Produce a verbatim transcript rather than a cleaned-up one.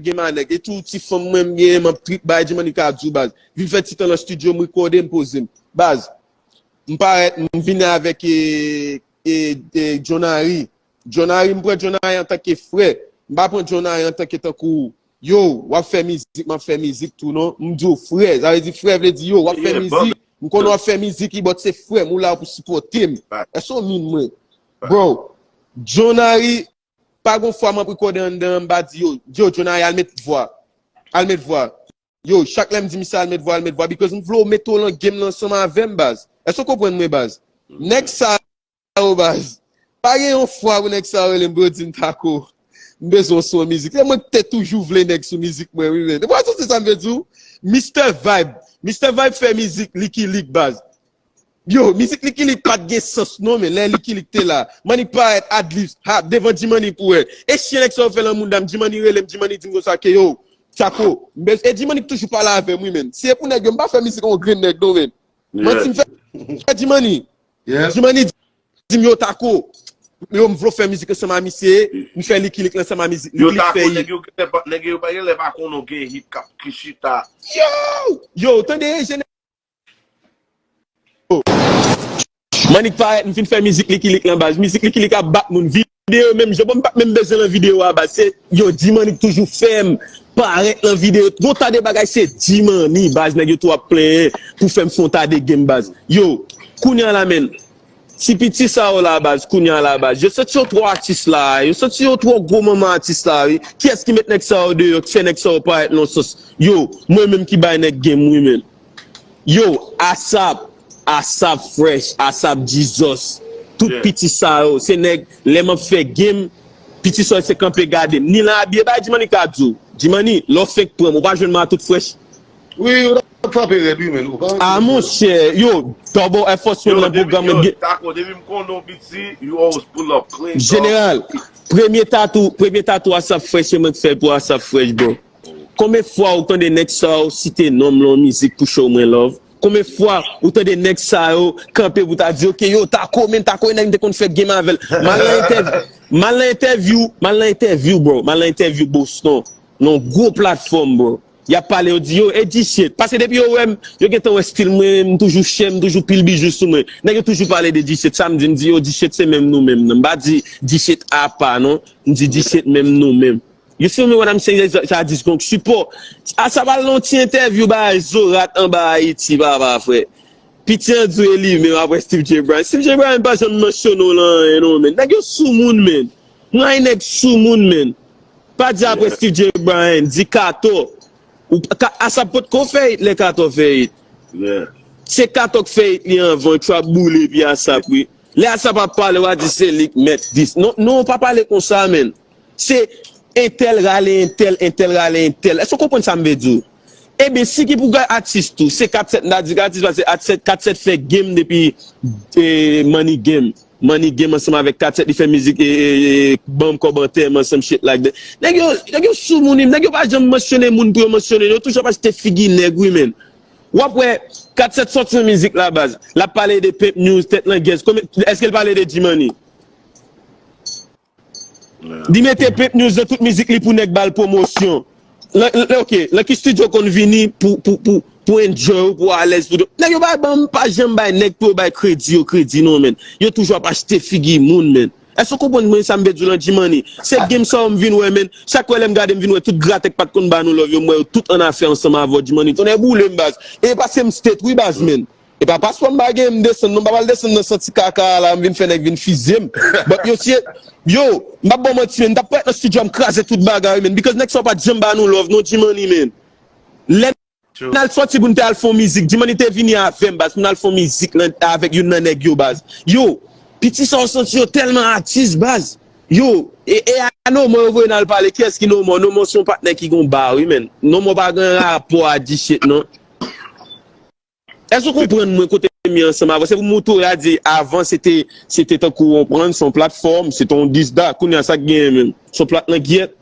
gen ma nèg. E tou ti fanm mwen m genyen, m ap trip bay, Djimani ka di w baz. Vin fè ti tan nan estidyo, m rekòde, m poze m. Baz, m parèt, m vini avèk e, e, e John Harry. John Harry, m pran John Harry antanke frè. M pa pran John Harry antanke tankou, yo, w ap fè mizik, m ap fè mizik tou non. M di w frè, sa vle di frè vle di yo, w ap fè mizik, m konnen w ap fè mizik, but se frè m, ou la pou sipòte m. Èske w min mwen? Bro, John Harry, pa gon fwa m ap rekòde anndan an, m pa di yo, yo, John Harry, al met vwa. Al met vwa. Yo, chak lè m di misye al met vwa, al met vwa, because m vle w mete w nan game nan ansanm avè m, baz. Èske w konprann mwen, baz? Nèg sa yo, baz. Pa gen yon fwa pou nèg sa yo rele m pou yo di m Tako, m bezwen w sou yon mizik. Se mwen ki te toujou vle nèg sou mizik mwen, wi, men. Depi w sou se sa m vle di w. Mister Vibe. Mister Vibe fè mizik Licky Lick, baz. Yo, mizik Licky Lick pa t gen sans non, men lè Licky Lick te la, Manik parèt, Adlibs, ha, devan Djimani pou wè. E chyen nèg sa yo fè lan moun dam, Djimani rele m, Djimani di m konsa ke yo, Tako, m bez-, e Djimani k toujou pale avè m, wi, men. Si e pou nèg yo, m pa fè mizik an yon grenn nèg non, men. Manti m fè, fè Djimani. Djimani di m yo, Tako, yo, m vle w fè mizik ansanm a misye, m fè Licky Lick ansanm a mizik, Licky Lick fè hit. Yo, Tako, nèg yo, nèg yo pa gen lè pa konnen w gen hit k ap ki chita. Yo! Yo, tande, Manik parèt, m fin fè mizik Licky Lick lan baz. Mizik Licky Lick ap bat moun. Videyo menm jan, bon, m pa t menm bezwen lan videyo a baz. Se, yo, Djimani k toujou fè m parèt lan videyo. Gon ta de bagay se Djimani baz, nèg yo tou ap plenyen pou fè m fè yon ta de game baz. Yo, kounye a la, men, ti piti sa yo la baz, kounye a la baz. Yo santi yo twò atis la, yo santi yo twò gwo manman atis la, wi. Kiyès ki met nèg sa yo deyò, ki fè nèg sa yo parèt lan sans? Yo, mwen menm ki bay nèg game, wi, men. Yo, Asap, Asap Fresh, Asap Jesus. Tout piti sa yo, se nèg, lè m ap fè game, piti sa yo se kanpe gade m. Ni lan abiye bay Djimani ka di w. Djimani, lè w fenk pran m, ou pa jwenn m a tout fresh. Wi, ou t ap frape rèd, wi, men. Ou pa... Ah, monchè, yo, Double F Force One lan pwogram mwen gen. Tako, depi m konnen w piti, you always pull up clean, dog. Jeneral, premye tatou, premye tatou Asap Fresh, se mwen k fè l pou Asap Fresh, bro. Konbyen fwa ou tande nèg sa yo site non m lan yon mizik pou show mwen love? Konbyen fwa ou tande nèg sa yo kanpe pou ta di, "Ok, yo, Tako, men Tako, e nèg m te konn fè game avè l." M al nan entèvyou, m al nan entèvyou, m al nan entèvyou, bro. M al nan entèvyou Boston, nan yon gwo platfòm, bro. Y ap pale, yo di, "Yo, e G-Shit." Paske depi yo wè m, yo gentan wè stil mwen, m toujou chè, m toujou pil bijou sou mwen. Nèg yo toujou pale de G-Shit. Sa m di, m di, "Yo, G-Shit se menm nou menm nan." M pa di G-Shit apa, non. M di G-Shit menm nou menm. You feel me what I'm saying? Sa, sa dis gonk sipò. Asap al nan ti entèvyou bay Zorat anba Ayiti, papa, frè. Piti an di w e li menm apre Steve J. Bryan. Steve J. Bryan pa janm mansyone w lan anyen non, men. Nèg yo sou moun, men. Mwen nèg sou moun, men. Pa di apre Steve J. Bryan, di Kato. Ou, Ka-, Asap potko fè hit lè Kato fè hit. Se Kato k fè hit li anvan, trap boule epi Asap, wi. Lè Asap ap pale, w a di se li k mèt dis. Non, non, pa pale konsa, men. Se entèl rale entèl, entèl rale entèl. Èske w konprann sa m vle di w? Ebyen, si ki pou gade atis tou, se Kat Sèt m ta di k atis, paske Kat Sèt, Kat Sèt fè game depi, eh, Money Game. Money Game ansanm avèk Kat Sèt, li fè mizik, eh, eh, eh, Ban m kòb antèman, some shit like that. Nèg yo, nèg yo sou moun, nèg yo pa janm mansyone moun pou yo mansyone, yo toujou ap achte figi nèg, wi, men. W ap wè, Kat Sèt sòti yon mizik la baz, l ap pale de Pimp News, Tèt Langèz, konbyen, èske l pale de G-Money? Li mete Pimp News nan tout mizik li pou nèg ba l pwomosyon. Lan, lan, ok, lan ki studio konn vini pou, pou, pou, pou enjoy ou, pou alèz, pou do-, nèg yo pa ban, pa janm bay nèg pou yo bay kredi yo kredi non, men. Yo toujou ap achte figi moun, men. Èske w konprann mwen sa m vle di w lan, G-Money? Se game sa yo m vin wè, men. Chak wè lè m gade, m vin wè tout gratè k pa t konn ba nou love yo, m wè yo tout annafè ansanm avè w, G-Money. Tonnè boule m baz. E paske m state, wi, baz, men. E pa paspò m pa gen, m desann, non, m pa pral desann nan santi kaka a la, m vin fè nèg vin fize m. But yo, si, yo, m p ap ba w manti, men, m t ap parèt nan studio a, m kraze tout bagay, men, because nèg sa yo pa t janm ba nou love, non, G-Money, men. Lè n al sòti pou n te al fè yon mizik, G-Money te vini avè m, baz, pou n al fè yon mizik nan, avèk youn nan nèg yo, baz. Yo, piti sa yo santi yo tèlman atis, baz. Yo, e, e a Nomo yo voye n al pale, kiyès ki Nomo? Nomo se yon patnè ki gon ba, wi, men. Nomo pa gen rapò a G-Shit, non. Èske w konprann mwen kote m ye ansanm avè w? Se pou m moutre w a di avan se te, se te tankou w konprann, se yon platfòm, se te yon disda. Kounye a sa k genyen menm? Se yon plat langyèt.